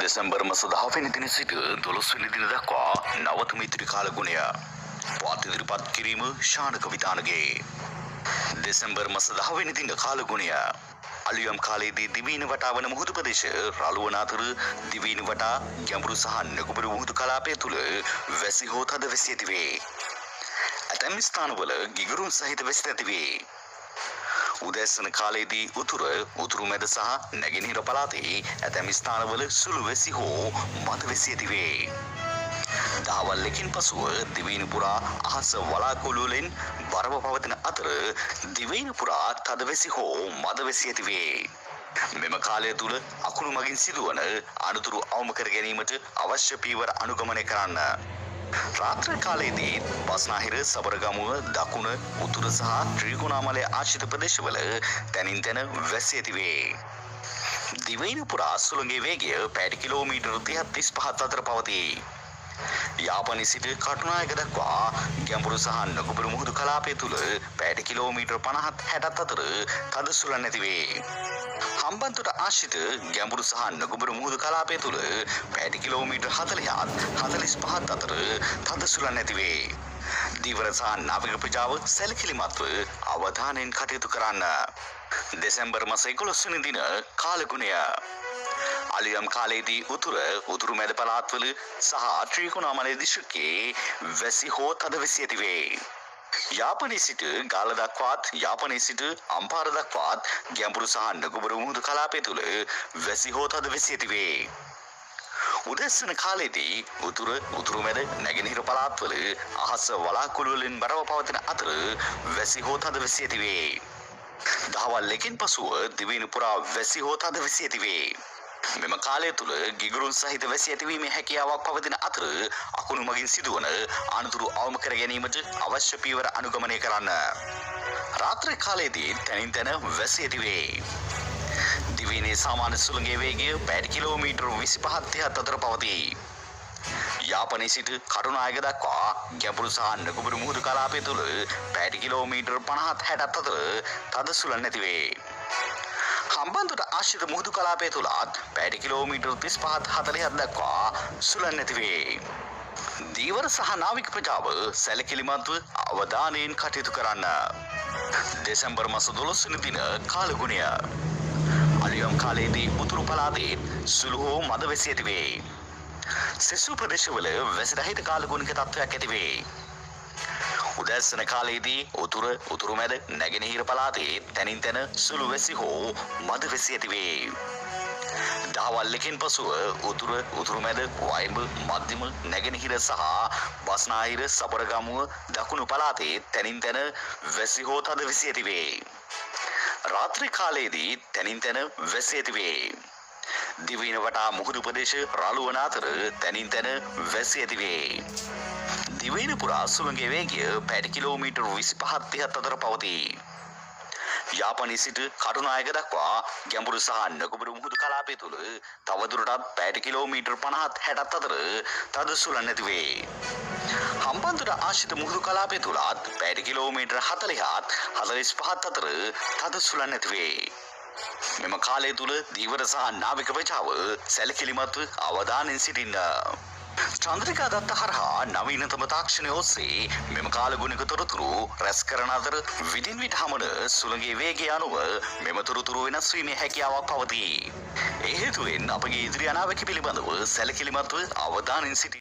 දෙසැම්බර් මස 10 වෙනි දින සිට 12 වෙනි දින දක්වා නවතම ඉදිරි කාලගුණය. පුවත් ඉදිරිපත් කිරීම ශානක විතානගේ. දෙසැම්බර් මස 10 වෙනි දින කාලගුණය. අලුයම් කාලයේදී දිවයින වටා වන මුහුදු ප්‍රදේශ රළු වන අතර දිවයින වටා ගැඹුරු සහ නුගුබර මුහුදු කලාපය තුළ වැසි හෝ තද වැසි ඇති වේ. ඇතැම් ස්ථානවල ගිගුරුම් සහිත වැසි ඇති වේ. උදෑසන කාලයේදී උතුර, උතුරු මැද සහ නැගෙනහිර පළාතේ ඇතැම් ස්ථානවල සුළු වැසි හෝ මද වැසි ඇති වේ. දහවල් එකකින් පසුව දිවයින පුරා අහස වලාකුළු වලින් බරව පවතින අතර දිවයින පුරා තද වැසි හෝ මද වැසි ඇති වේ. මෙම කාලය තුල අකුණු මගින් සිදුවන අනතුරු අවම කර ගැනීමට අවශ්‍ය පියවර අනුගමනය කරන්න. රාත්‍රී කාලයේදී බස්නාහිර, සබරගමුව, දකුණ, උතුර සහ ත්‍රිකුණාමලය ආශ්‍රිත ප්‍රදේශවල තැනින් තැන වැසි ඇති වේ. දිවයින පුරා සුළඟේ වේගය පැයට කිලෝමීටර් 30 35 අතර පවතී. යාපනයේ සිට කටුනායක දක්වා ගැඹුරු සහ නුගුබර මුහුදු කලාපය තුල පැයට කිලෝමීටර් 50ත් 60ත් අතර තද සුළං ඇති වේ. හම්බන්තොට ආශ්‍රිත ගැඹුරු සහ නුගුබර මුහුදු කලාපය තුල පැයට කිලෝමීටර් 40ත් 45ත් අතර තද සුළං ඇති වේ. ධීවර සහ නාවික ප්‍රජාව සැලකිලිමත්ව අවධානයෙන් කටයුතු කරන්න. දෙසැම්බර් මස 11 වෙනි දින කාලගුණය. අලුයම් කාලයේදී උතුර, උතුරු මැද පළාත්වල සහ ත්‍රිකුණාමලය දිස්ත්‍රික්කයේ වැසි හෝ තද වැසි ඇති වේ. යාපනයේ සිට ගාල්ල දක්වාත් යාපනයේ සිට අම්පාර දක්වාත් ගැඹුරු සහ නුගුබර මුහුදු කලාපය තුළ වැසි හෝ තද වැසි ඇති වේ. උදැසන කාලයේදී උතුර, උතුරු මැද, නැගෙනහිර පළාත්වල අහස වලාකුළු වලින් බරව පවතින අතර වැසි හෝ තද වැසි ඇති වේ. දහවල් එකෙන් පසුව දිවයින පුරා වැසි හෝ තද වැසි ඇති වේ. මෙම කාලය තුළ ගිගුරුන් සහිත වැසි ඇතිවීමේ හැකියාවක් පවතින අතර අකුණු මගින් සිදුවන අනතුරු අවම කර ගැනීමට අවශ්‍ය පියවර අනුගමනය කරන්න. රාත්‍රී කාලයේදී තැනින් තැන වැසි ඇති වේ. දිවයිනේ සාමාන්‍ය සුළඟේ වේගය පැයට කිලෝමීටර් 25ත් 30ත් අතර පවතී. යාපනයේ සිට කටුනායක දක්වා ගැඹුරු සහ නුගුබර මුහුදු කලාපය තුළ පැයට කිලෝමීටර් 50ත් 60ත් අතර තද සුළං ඇති වේ. හම්බන්තොට ආශ්‍රිත මුහුදු කලාපය තුළත් පැයට කිලෝමීටර් 35ත් 40ත් දක්වා සුළං ඇති වේ. ධීවර සහ නාවික ප්‍රජාව සැලකිලිමත්ව අවධානයෙන් කටයුතු කරන්න. දෙසැම්බර් මස 12 වෙනි දින කාලගුණය. අලුයම් කාලයේදී උතුරු පළාතේ සුළු හෝ මද වැසි ඇති වේ. සෙසු ප්‍රදේශවල වැසි රහිත කාලගුණික තත්ත්වයක් ඇති වේ. උදෑසන කාලයේදී උතුර, උතුරු මැද, නැගෙනහිර පළාතේ තැනින් තැන සුළු වැසි හෝ මද වැසි ඇති වේ. දහවල් එකෙන් පසුව උතුර, උතුරු මැද, වයඹ, මධ්‍යම, නැගෙනහිර සහ බස්නාහිර, සබරගමුව, දකුණු පළාතේ තැනින් තැන වැසි හෝ තද වැසි ඇති වේ. රාත්‍රී කාලයේදී තැනින් තැන වැසි ඇති වේ. දිවයින වටා මුහුදු ප්‍රදේශ රළු වන අතර තැනින් තැන වැසි ඇති වේ. දිවයින පුරා සුළඟේ වේගය පැයට කිලෝමීටර් 25ත් 30ත් අතර පවතී. යාපනයේ සිට කටුනායක දක්වා ගැඹුරු සහ නුගුබර මුහුදු කලාපය තුළ තවදුරටත් පැයට කිලෝමීටර් 50ත් 60ත් අතර තද සුළං ඇති වේ. හම්බන්තොට ආශ්‍රිත මුහුදු කලාපය තුළත් පැයට කිලෝමීටර් 40ත් 45ත් අතර තද සුළං ඇති වේ. මෙම කාලය තුළ ධීවර සහ නාවික ප්‍රජාව සැලකිලිමත්ව අවධානයෙන් සිටින්න. චන්ද්‍රිකා දත්ත හරහා නවීනතම තාක්ෂණය ඔස්සේ මෙම කාලගුණික තොරතුරු රැස් කරන අතර විටින් විට හමන සුළඟේ වේගය අනුව මෙම තොරතුරු වෙනස් වීමේ හැකියාවක් පවතී. ඒ හේතුවෙන් අපගේ ඉදිරි අනාවැකි පිළිබඳව සැලකිලිමත්ව අවධානයෙන් සිටින්න.